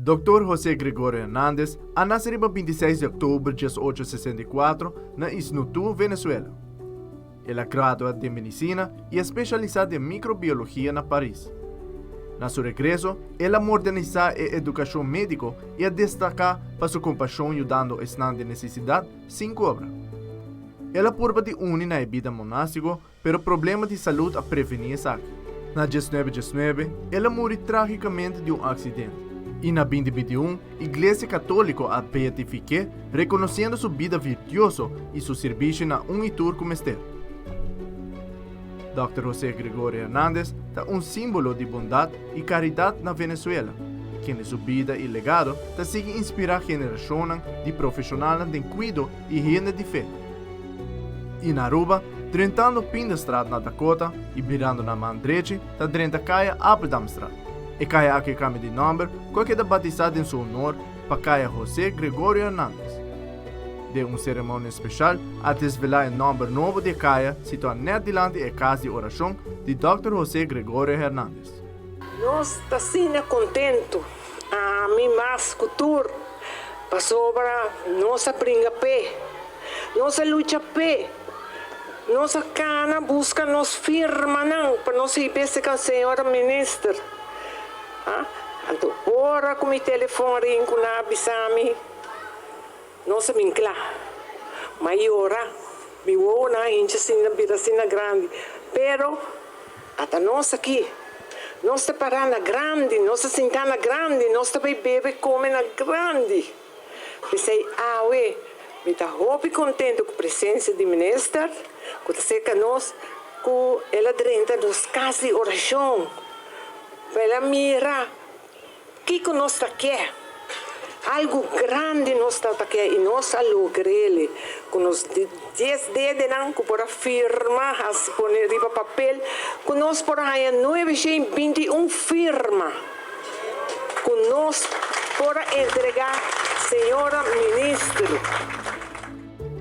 Dòkter José Gregorio Hernández a nase riba 26 di òktober 1864 na Isnotú, Venezuela. El a gradua den medisina i a spesialisá den mikrobiologia na Paris. Na su regreso, el a modernisá e edukashon médiko i a destaká pa su kompashon yudando esnan den nesesidat sin kobra. El a purba di uni na e bida monástiko, pero problema di salud a prevení esaki. Na 1919, el a muri trágikamente di un aksidente, i na 2021, Iglesia Katóliko a beatifik'é, rekonosiendo su bida virtuoso i su sirbishi na un i tur ku mester. Dòkter José Gregorio Hernández ta un símbolo di bondat i karidat na Venezuela, kende su bida i legado ta sigui inspirá generashonnan di profeshonalnan den kuido i hende di fe. I na Aruba, drentando Pindastraat na Dakota i birando na man drechi ta drenta Kaya Apeldammstraat. E kaya aki a kambia di nòmber ku a keda batisá den su honor pa Kaya José Gregorio Hernández. Den un seremonia speshal a desvelá e nòmber nobo di e kaya situá nèt dilanti e kas di orashon di Dòkter José Gregorio Hernández. Nos ta asina kontentu, ami mas ku tur, pasobra nos a bringa p'e, nos a lucha p'e, nos a kana buska nos firmanan pa nos hiba esei señora minister. Anto ora ku mi telefon a rin ku nan a bisa mi, nos a bin kla. M'a yora, mi wowonan a hincha asina bira asina grandi, pero Ata nos aki. Nos ta pará na grandi, nos ta sintá na grandi, nos ta bai bebe kome na grandi. P'esei awe mi ta hopi kontentu ku presensia di minister ku ta serka nos, ku el a drenta nos kas di orashon pa el a mira Kiko nos ta ke? Algu grandi nos ta ta ke i nos a logr'el ku nos dies dedenan ku por a firma, hasi pone riba papel, ku nos por a haña 921 firma ku nos por a entregá señora minister.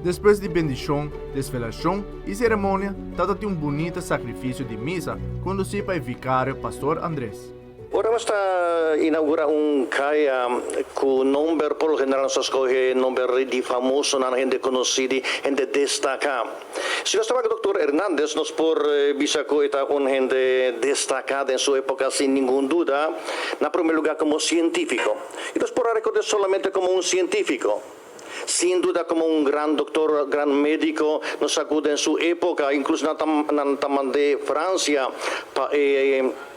Despues di bendishon, desvelashon i seremonia tabata tin un bunita sakrifisio di misa kondusí pa e vikario Pastor Andres. Ora nos ta inaugurá un kaya ku nomber, por lo general nos ta skohe nomber di famosonan, hende konosí, di hende destaká. Si nos ta wak Doktor Hernandez nos por bisa ku e ta un hende destaká den su époka sin ningun duda, na promé lugá komo sientífiko. I nos por a rekord'é solamente komo un sientífiko. Sin duda komo un gran doktor, gran médiko, nos sa ku den su époka inkluso nan ta nan ta mand'é Fransia pa e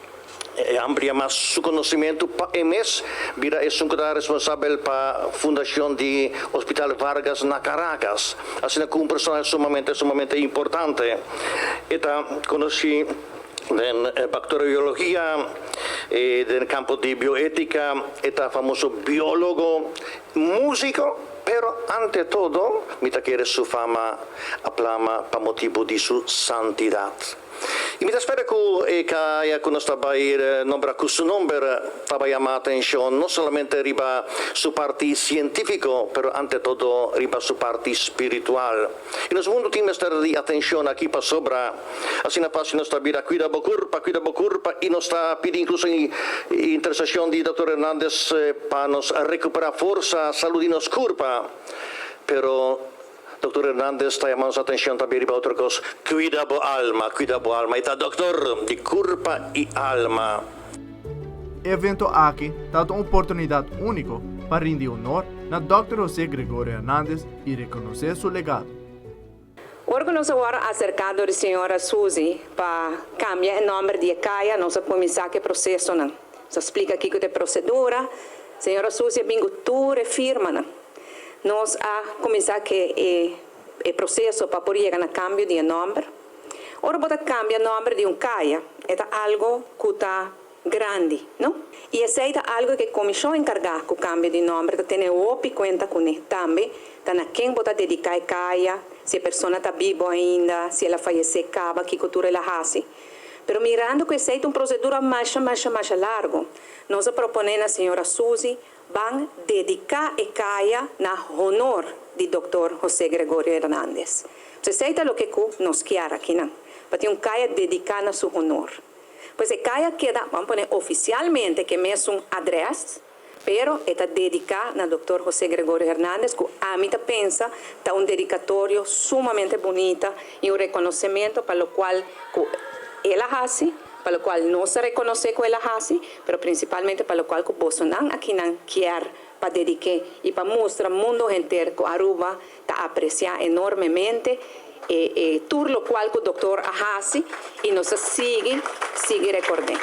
E amplia mas su conocimento pa e mes bira esun cu ta responsabel pa fundacion di Hospital Vargas na Caracas. Asina cu un personahe sumamente sumamente importante. E ta conoci den bacteriologia, den campo di bioetica, e ta famoso biologo, musico, pero ante todo mi ta kere su fama a plama pa motibo di su santidad. I mi ta spera ku e kaya ku nos ta bai nombra ku su nomber ta bai yama atenshon no solamente riba su parti sientífiko, pero ante todo riba su parti spiritual. I nos mundu tin mester di atenshon aki pasobra asina fásil nos ta bira kuida bo kurpa, kuida bo kurpa i nos ta pidi inkluso interseshon di Dòkter Hernandez pa nos rekuperá forsa, salú di nos kurpa. Pero Doctor Hernandez ta yama nos atencion tambe riba otro cos, Cuida bo alma, cuida bo alma. E ta doctor di curpa y alma. E evento aki tabata un oportunidad unico pa rindi honor na Dòkter José Gregorio Hernandez y reconoce su legado. Ora ku nos a wòrdu aserká dor di señora Suzy pa kambia e nòmber di e kaya, nos a kuminsá ku e prosesonan. Nos a splika kiko ta e prosedura. Señora Suzy a bin ku tur e firmanan. Nos a kuminsá ke e e proseso pa por yega na kambio di e nòmber. Ora bo ta kambia nòmber di un kaya, e ta algu ku ta grandi, no? I esei ta algu ku e komishon enkargá ku kambio di nòmber ta tene hopi kuenta kuné. Tambe ta na ken bo ta dediká e kaya, si e persona ta bibu ainda, si el a fayesé kaba, kiko tur el a hasi. Pero mirando ku esei ta un prosedura masha masha masha largu, nos a proponé na señora Suzy Ban dedica e caya na honor di Doctor José Gregorio Hernandez. Pues esey ta loke cu nos kier akinan, pa tin un caya dedica na su honor. Pues e caya keda, ban pone oficialmente, ke mesun adres, Pero e ta dedica na Dòkter José Gregorio Hernandez, cu ami ta pensa ta un dedicatorio sumamente bunita y un reconocimento pa locual cu el a haci, pa locual nos a reconoce cu el a haci, pero principalmente pa locual cu bosonan akinan kier pa dedica y pa mustra mundo henter cu Aruba ta aprecia enormemente tur locual cu doctor a haci y nos a sigui recorda.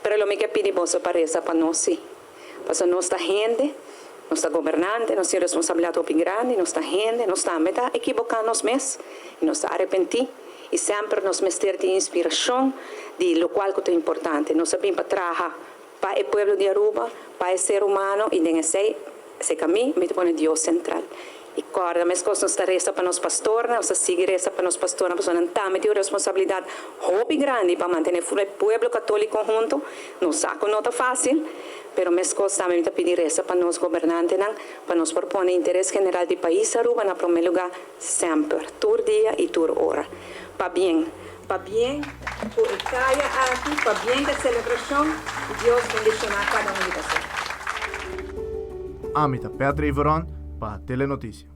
Pero lo mi kier pidi boso pa resa pa nos, si. Paso nos ta hende, nos ta gobernante, nos tin responsabilidad hopi grandi, nos ta hende, nos tambe ta equivoca nos mes, y nos ta arepenti, y semper nos mester di inspiracion di locual cu ta importante. Nos a bin pa traha pa e pueblo di Aruba, pa e ser humano, y den esey, esey mi ta pone Dios central. Y corda, mescos nos ta resa pa nos pastor, nos ta sigui resa pa nos pastor, pasobra nan tambe tin responsabilidad hopi grandi pa mantene e pueblo catolico hunto. Nos sa cu no ta facil, pero mescos tambe ta pidi resa pa nos gobernantenan, pa nos por pone interes general di pais Aruba na prome lugar semper, tur dia y tur ora. Pabien, pabien cu e caya aki, pabien di celebracion, y Dios bendiciona cada un di boso. Ami ta Petri Veron pa Telenoticia.